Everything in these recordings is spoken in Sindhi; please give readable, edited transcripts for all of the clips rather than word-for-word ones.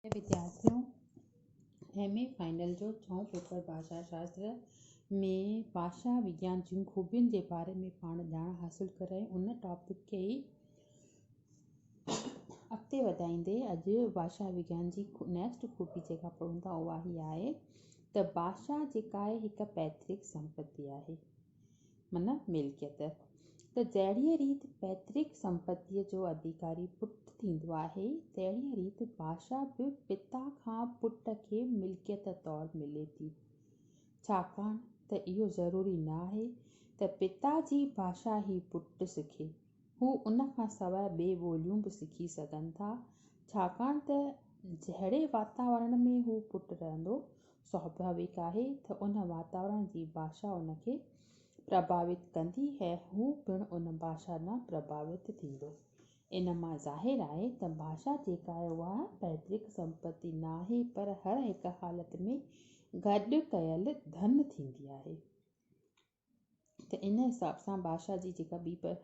وديارٿيو، ايم اي فائنل جو ڇهون پيپر ڀاشا شاستر ۾ ڀاشا وگيان جون خوبين جي باري ۾ پاڻ ڄاڻ حاصل ڪري ان ٽاپڪ کي ئي اڳتي وڌائيندي اڄ ڀاشا وگيان جي نيڪسٽ خوبي جيڪا پڙهون ٿا اها هي آهي ته ڀاشا جيڪا آهي هڪ پيترڪ سمپتي آهي. معنيٰ ملڪيت، ته جهڙيء ريت پئترڪ سمپتيء جو اڌيڪاري پٽ ٿيندو آهي، تهڙيء ريت ڀاشا به پتا کان پٽ کي ملڪيت طور ملي ٿي. ڇاڪاڻ ته اهو ضروري نه آهي ته پتا جي ڀاشا ئي پٽ سکي، هو ان کان سواء ٻي ٻوليون به سکي سگهن ٿا، ڇاڪاڻ ته جهڙي واتاورڻ ۾ هو پٽ رهندو، سواڀاويڪ آهي ته ان واتاورڻ جي ڀاشا ان کي پرڀاوت ڪندي ۽ هو پڻ ان ڀاشا ڏانهن پرڀاوت ٿيندو. ان مان ظاهر آهي ته ڀاشا جيڪا آهي اها پئترڪ سمپتي ناهي پر هر هڪ حالت ۾ گڏ ڪيل ڌن ٿيندي آهي. ته ان حساب سان ڀاشا جي جيڪا ٻي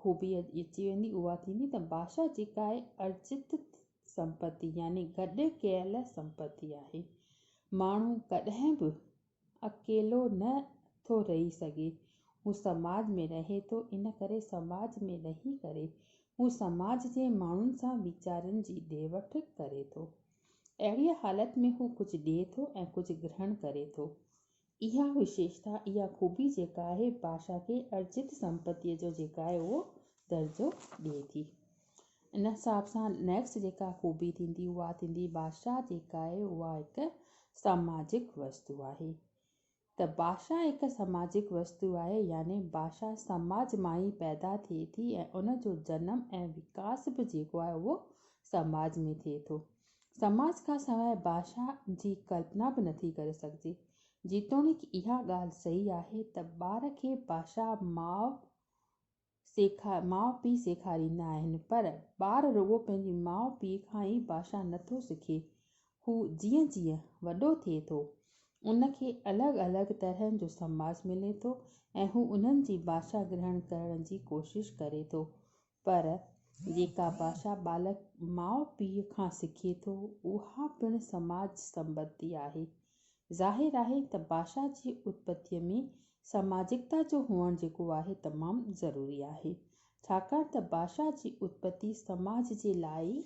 خوبي اچي ويندي اها ٿيندي ته ڀاشا جيڪا آهي ارجت سمپتي يعني گڏ ڪيل سمپتي آهي. ماڻهو ڪڏهن به اڪيلو نه ٿو رهي سگهي. هو سماج ۾ رهي ٿو ان ڪري سماج ۾ رهي ڪري هو سماج جي ماڻهن سان ويچارن جي ڏي وٺ ڪري ٿو. اهڙيء حالت ۾ هو ڪجهه ڏئي ٿو ۽ ڪجهه گرهڻ ڪري ٿو. اها وشيشتا، اها خوبي جيڪا آهي ڀاشا کي ارجت سمپتيء جو جيڪا آهي اهو درجو ڏئي ٿي. ان حساب سان نيڪسٽ جيڪا خوبي ٿيندي اها ٿيندي ڀاشا جيڪا آهي اها هڪ ساماجڪ وستو آهي. ته ڀاشا هڪ سماجڪ وستو آهي يعني ڀاشا سماج مان ئي پيدا ٿئي ٿي ۽ ان جو جنم ۽ وڪاس به جيڪو آهي اهو سماج ۾ ٿئي ٿو. سماج کان سواء ڀاشا جي ڪلپنا به نٿي ڪري سگهجي. جيتوڻيڪ اها ڳالهه صحيح آهي ته ٻار کي ڀاشا ماء سيکا ماء پيء سيکاريندا آهن پر ٻار رڳو پنهنجي ماء پيء کان ئي ڀاشا نٿو سکي. هو جيئن جيئن وڏو ٿئي ٿو ان کي الڳ الڳ طرحن جو سماج ملي ٿو ۽ هو انهن جي ڀاشا گرهڻ ڪرڻ جي ڪوشش ڪري ٿو پر جيڪا ڀاشا ٻالڪ ماء پيء کان سکي ٿو، اها پڻ سماج سنٻنڌي آهي. ظاهر آهي ته ڀاشا جي اتپتيء ۾ سماجڪتا جو هئڻ جيڪو آهي تمام ضروري آهي. ڇاڪاڻ ته ڀاشا جي اتپتي سماج جي لاء ئي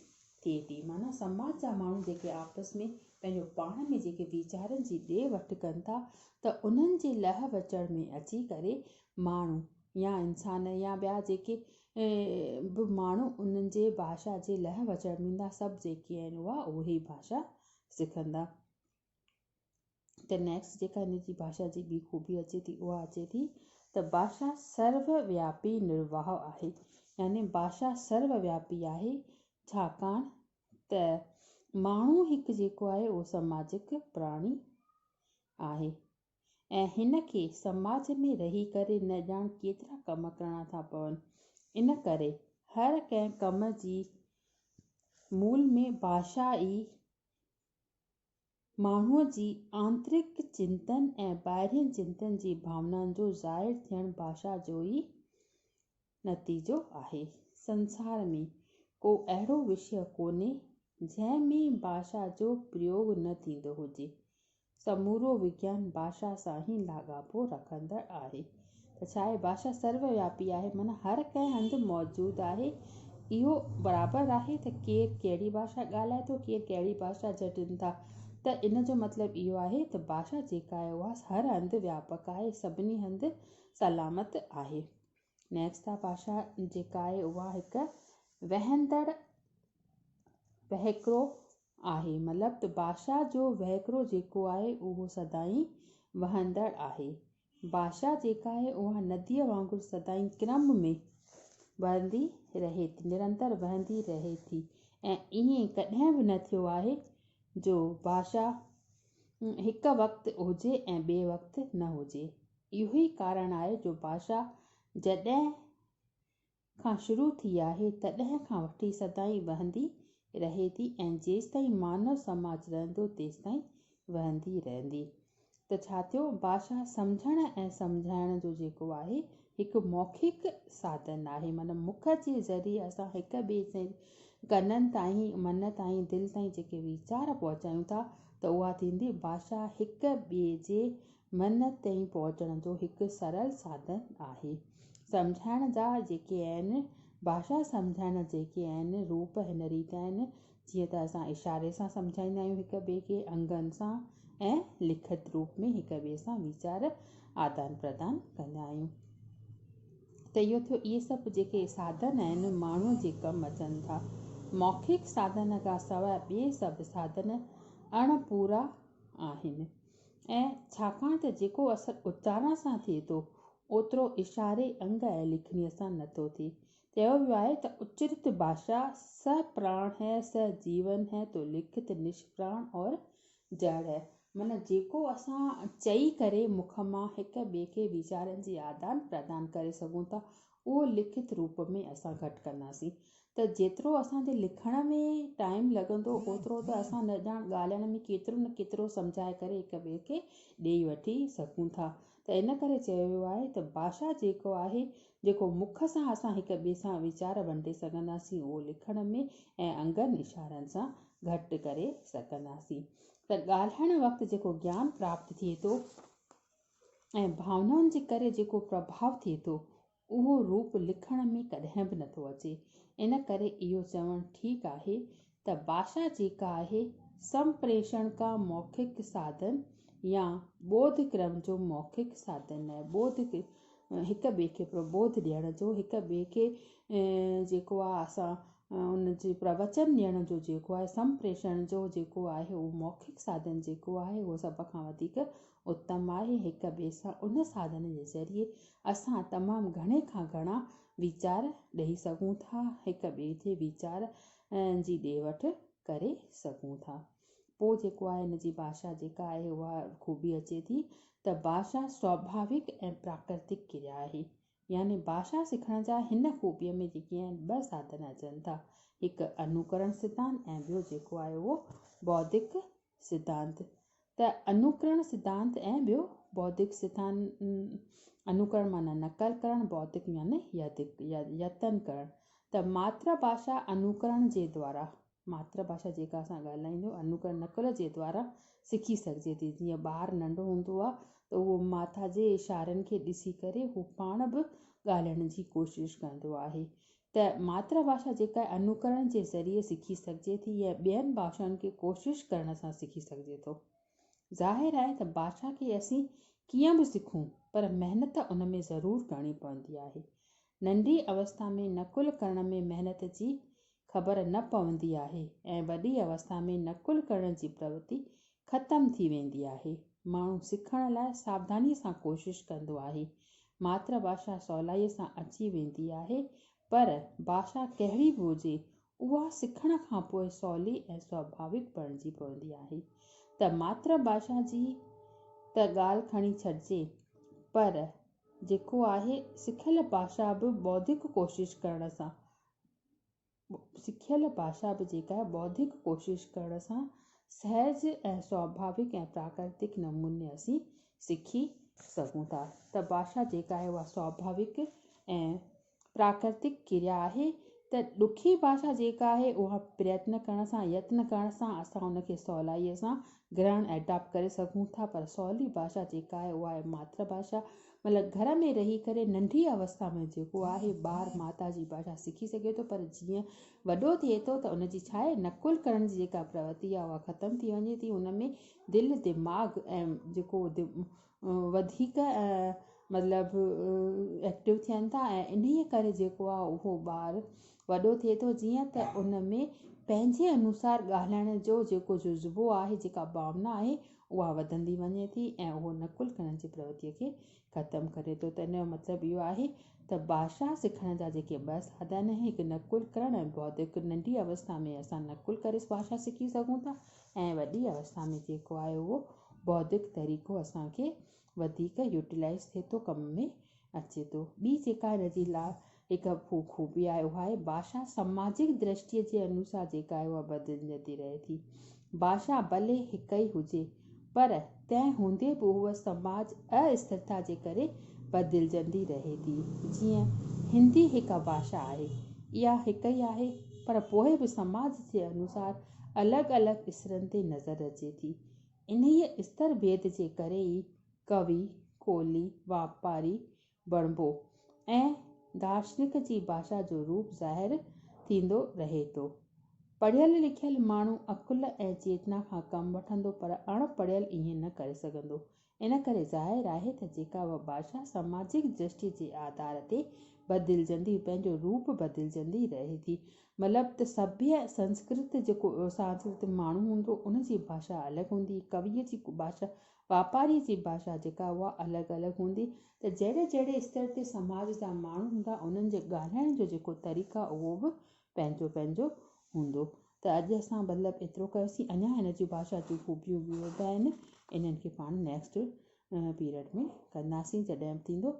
ٿئي ٿي. معنيٰ سماج جا ماڻهو جيڪي آپس ۾ پنهنجو پاڻ ۾ جيڪي ويچارن جي ڏي وٺ ڪن ٿا ته انهن جي لهه وچڙ ۾ اچي ڪري ماڻهو يا انسان يا ٻيا جيڪي به ماڻهو انهن جي ڀاشا جي لئه وچڙ ايندا سڀ جيڪي آهن اها اهي ئي ڀاشا سکندا ته نيڪسٽ جيڪا هن جي ڀاشا جي ٻي خوبي اچي ٿي اها اچي ٿي ته ڀاشا سرو وياپي نرواهه آهي يعني ڀاشا سرو وياپي آهي ڇاڪاڻ ته ماڻهو هڪ جيڪو آهي اهو سماجڪ پراڻي آهي ۽ هن کي سماج ۾ رهي ڪري نه ڄاڻ ڪيترا ڪم ڪرڻا ٿا پون. ان ڪري هر ڪنهن ڪم جي مول ۾ ڀاشا ئي ماڻهوء جي آنترڪ چنتن ۽ ٻاهرين چنتن جي ڀاونائن جو ظاهر ٿيڻ ڀاشا جو ئي نتيجو آهي. سنسار ۾ ڪو اهڙو وشيه ڪونهي، جنهن ۾ ڀاشا جو پريوگ نه ٿيندو هجي. سمورو وگيان ڀاشا سان ئي لاڳاپو رکندڙ آهي ته ڇا آهي ڀاشا سرو وياپي آهي معنيٰ هر ڪنهن هنڌ موجود آهي اهو برابر آهي ته ڪير ڪهڙي ڀاشا ڳالهائي ٿو ڪير ڪهڙي ڀاشا جهٽن ٿا ته ان جو مطلب اهو آهي ته ڀاشا جيڪا آهي اها هر هنڌ وياپڪ آهي سڀني هنڌ سلامت آهي نيڪسٽ آ ڀاشا جيڪا آهي اها هڪ وهندڙ وهڪرو آهي مطلب ته ڀاشا جو وهڪرو جيڪو آهي اهو سدائين وهندڙ آهي. ڀاشا جيڪا آهي اها نديء وانگر سدائين ڪرم ۾ وهندي رهي ٿي، نرنتر وهندي رهي ٿي ۽ ائين ڪڏهن به نه ٿيو آهي جو ڀاشا هڪ وقت هجي ۽ ٻئي وقت نه هجي. اهو ئي ڪارڻ آهي جو ڀاشا جڏهن کان شروع ٿي آهي، تڏهن کان وٺي سدائين وهندي رهي ٿي ۽ جيستائين مانو سماج رهندو تيستائين وهندي رهندي. ته ڇا ٿيو؟ ڀاشا سمجهڻ ۽ سمجهائڻ جو جيڪو آهي هڪ موکڪ ساڌن آهي معنيٰ مک جي ذريعي اسان هڪ ٻئي ڪنن تائين، من تائين، دل تائين جيڪي ويچار پهچايون ٿا ته اها ٿيندي ڀاشا هڪ ٻئي جي من تائين پهچڻ جو هڪ سرل ساڌن آهي. سمجهائڻ جا جيڪي آهن ڀاشا سمجهائڻ جيڪي آهن روپ هن ريت آهن جيئن ته اسان اشاري سان سمجهائيندا آهيون هڪ ٻئي کي، انگن سان ۽ لکت روپ ۾ هڪ ٻئي سان ويچار آدان پردان ڪندا آهيون. ته اهو ٿيو اهي سڀ جيڪي ساڌن آهن ماڻهوء جي ڪم اچن ٿا. موکڪ ساڌن کان سواء ٻئي سڀ ساڌن اڻ پورا آهن ۽ ڇاڪاڻ ته جيڪو اثر اچارڻ سان ٿئي ٿو اوترو اشاري، انگ ۽ لکڻيء سان نٿو ٿئي. چيو ويو آهي ته اچرت ڀاشا سه پراڻ هي سه جيون هي تو لکت نشپراڻ اور جڙ هي معنيٰ جيڪو اسان چئي ڪري مک مان هڪ ٻئي کي ويچارن جي آدان پردان ڪري سگهون ٿا اهو لکت روپ ۾ اسان گهٽ ڪنداسين ته جيترو اسان جي لکڻ ۾ ٽائيم لڳندو اوترو ته اسان نه ڄاڻ ڳالهائڻ ۾ ڪيترو نه ڪيترو سمجهائي ڪري هڪ ٻئي کي ڏيئي وٺي سگهون ٿا ته ان ڪري چيو ويو آهي ته ڀاشا جيڪو آهي جيڪو مک سان اسان هڪ ٻئي سان ويچار ونڊي سگهنداسين اهو لکڻ ۾ ۽ انگن اشارن سان گهٽ ڪري سگهنداسين ته ڳالهائڻ وقت جيڪو گيان پراپت ٿئي ٿو ۽ ڀاونائن جي ڪري جيڪو پرڀاء ٿئي ٿو اهو روپ لکڻ ۾ ڪڏهن به نٿو اچي. ان ڪري اهو چوڻ ٺيڪ آهي ته ڀاشا جيڪا آهي سمپريشڻ ڪا موکڪ ساڌن يا ٻوڌ ڪرم جو موکڪ ساڌن آهي. ٻوڌ هڪ ٻئي کي پرٻوڌ ڏيڻ جو، هڪ ٻئي کي جيڪو آهي اسان ان جي پروچن ڏيڻ جو جيڪو آهي سمپريشڻ جو جيڪو آهي اهو موکڪ ساڌن جيڪو آهي اهو سڀ کان وڌيڪ اتم آهي. هڪ ٻئي سان ان ساڌن جي ذريعي اسان تمام گهڻي کان گهڻا ويچار ڏئي سگهون ٿا، هڪ ٻئي جي ويچار جي ڏي وٺ ڪري سگهون ٿا. پوء جيڪو آهي ان جي ڀاشا جيڪا آهي اها خوبي اچي ٿي ته ڀاشا سواڀاوڪ ۽ پراڪرتڪ ڪريا آهي. يعني ڀاشا سکڻ جا هن خوبيء ۾ جيڪي آهن ٻه ساڌن اچن ٿا، هڪ انوڪرڻ سڌانت ۽ ٻيو جيڪو آهي اهو بوڌڪ سڌانت ته انوڪرڻ سڌانت ۽ ٻيو بوڌڪ سڌان انوڪرڻ معنيٰ نقل ڪرڻ بوڌڪ يعني يتن ڪرڻ ته ماتر ڀاشا انوڪرڻ جي دوارا ماتر ڀاشا جيڪا اسان ڳالهائيندو انوڪرڻ نقل جي دوارا سکي سگهجي ٿي جيئن ٻار ننڍو هوندو آهي ته اهو ماتا جي اشارن کي ڏسي ڪري هو پاڻ به ڳالهائڻ جي ڪوشش ڪندو آهي ته ماتر ڀاشا جيڪا انوڪرڻ جي ذريعي سکي سگهجي ٿي يا ٻين ڀاشائن کي ڪوشش ڪرڻ سان سکي سگهجي ٿو. ظاهر آهي ته ڀاشا کي اسين ڪيئن به سکون پر محنت ان ۾ ضرور ڪرڻي پوندي آهي. ننڍي اوسٿا ۾ نقل ڪرڻ ۾ محنت جي خبر نه پوندي آهي ۽ وڏي اوسٿا ۾ نقل ڪرڻ جي پرورتي ختم ٿي ويندي آهي. ماڻهو سکڻ لاء ساوڌانيء سان ڪوشش ڪندو آهي. ماتر ڀاشا سولائيء سان اچي ويندي آهي، پر ڀاشا ڪهڙي به هجي، اها سکڻ کان پوء سولي ۽ سواڀاوڪ بڻجي پوندي آهي. ته ماتر ڀاشا جي ته ڳالهه کڻي ڇڏجي، پر جيڪو آهي سکيل ڀاشا به بوڌڪ ڪوشش ڪرڻ سان سکيل ڀاشا به جيڪا آهي بوڌڪ ڪوشش ڪرڻ سان سهج ۽ سواڀاوڪ ۽ پراڪرتڪ نموني اسين سکي سگهون ٿا ته ڀاشا جيڪا آهي اها سواڀاوڪ ۽ پراڪرتڪ ڪريا آهي ته ڏکي ڀاشا جيڪا آهي اها پريتن ڪرڻ سان يتن ڪرڻ سان اسان ان کي سولائيء سان گرهڻ Adopt ڪري سگهون ٿا پر سولي ڀاشا جيڪا آهي اها آهي ماتر ڀاشا مطلب گهر ۾ رهي ڪري ننڍي اوسٿا ۾ جيڪو آهي ٻار ماتا جي ڀاشا سکي سگهي ٿو پر جيئن وڏو ٿئي ٿو ته ان جي ڇا آهي نقل ڪرڻ جي جيڪا پرورتي آهي اها ختم ٿي وڃي ٿي ان ۾ دل دماغ ۽ جيڪو وڌيڪ مطلب ايڪٽو ٿين ٿا ۽ انهيء ڪري جيڪو آهي اهو ٻار وڏو ٿئي ٿو جيئن ته ان ۾ پنهنجي انوسار ڳالهائڻ جو جيڪو جذبو آهي جيڪا ڀاونا آهي اها وڌندي وڃي ٿي ۽ اهو نقل ڪرڻ جي پرورتيء کي ختم ڪري ٿو ته ان جو مطلب اهو آهي ته ڀاشا سکڻ جا جيڪي ٻه ساڌن آهن هڪ نقل ڪرڻ ۽ بوڌڪ ننڍي اوسٿا ۾ اسان نقل ڪري ڀاشا سکي سگهون ٿا ۽ وڏي اوسٿا ۾ جيڪو آهي اهو بوڌڪ طريقو اسان کي وڌيڪ يوٽيلائيز ٿئي ٿو ڪم ۾ اچي ٿو. ٻي جيڪا هن جي لا هڪ خوبي آهي اها آهي ڀاشا سماجڪ درشٽيء جي انوسار جيڪا آهي اها بدلجندي رهي ٿي. ڀاشا ڀلي هڪ ئي هجي پر تنهن هوندي به هوء سماج استرتا جي ڪري بدلجندي رهي ٿي. جيئن هندي هڪ ڀاشا آهي. اها هڪ ئي آهي پر پوء به سماج جي انوسار الڳ الڳ استرن تي نظر اچي ٿي. انهيء استر ڀيد جي ڪري ئي ڪوي، ڪولي، واپاري بڻبو ۽ دارشنڪ جي ڀاشا جو روپ ظاهر ٿيندو رهي ٿو. پڙهيل لکيل ماڻهو عقل ۽ چيتنا کان ڪم وٺندو پر اڻ پڙهيل ائين نه ڪري سگهندو. ان ڪري ظاهر آهي ته جيڪا اها ڀاشا سماجڪ درشٽي جي آڌار تي بدلجندي پنهنجو روپ بدلجندي رهي ٿي. مطلب ته سڀيه سنسڪرت جيڪو سانسڪرت ماڻهو هوندو ان جي ڀاشا الڳ هوندي، ڪويء جي ڀاشا واپاري جي ڀاشا جيڪا اها الڳ الڳ هوندي ته جهڙي جهڙي استر تي سماج جا ماڻهو هوندا انهن جي ڳالهائڻ جو جيڪو طريقو اهو به پنهنجو پنهنجو هوندو ته اڄ اسان مطلب ايترو ڪيوسين اڃا هن جون ڀاشا جون خوبيون ٻيون به آهن انهن کي پاڻ نيڪسٽ پيريڊ ۾ ڪنداسين جڏهن به ٿيندو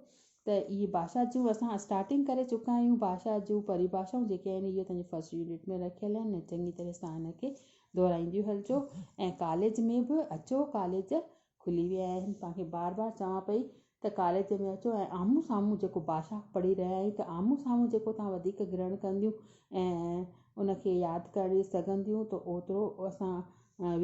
ته اهي ڀاشا جون اسان اسٽارٽنگ ڪري چڪا آهيون ڀاشا جون پرڀاشائون جيڪي آهن اهي تنهنجي فرسٽ يونٽ ۾ رکيل آهن چڱي طرح سان هن کي دهرائينديون هلجو ۽ ڪاليج ۾ به اچو ڪاليج کلي ويا آهن توهان کي بار بار چوان پئي ته ڪاليج ۾ اچو ۽ آمهون سامهون جيڪو ڀاشا پڙهي رهيا آهيون ته آمهون سامهون جيڪو توهان وڌيڪ گرهڻ ڪنديون ۽ ان کي ياد ڪري سگهنديون ته اوترو اسان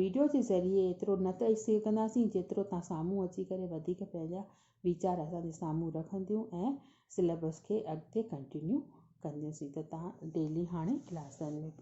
ويڊيو جي ذريعي ايترو نه ته سگهنداسين جيترو توهان سامهون اچي ڪري وڌيڪ پنهنجا ويچار اسان جي سامهون رکنديون ۽ سليبس کي اڳتي ڪنٽينيو ڪنديونسين ته توهان ڊيلي هاڻي ڪلاسن ۾ پڻ.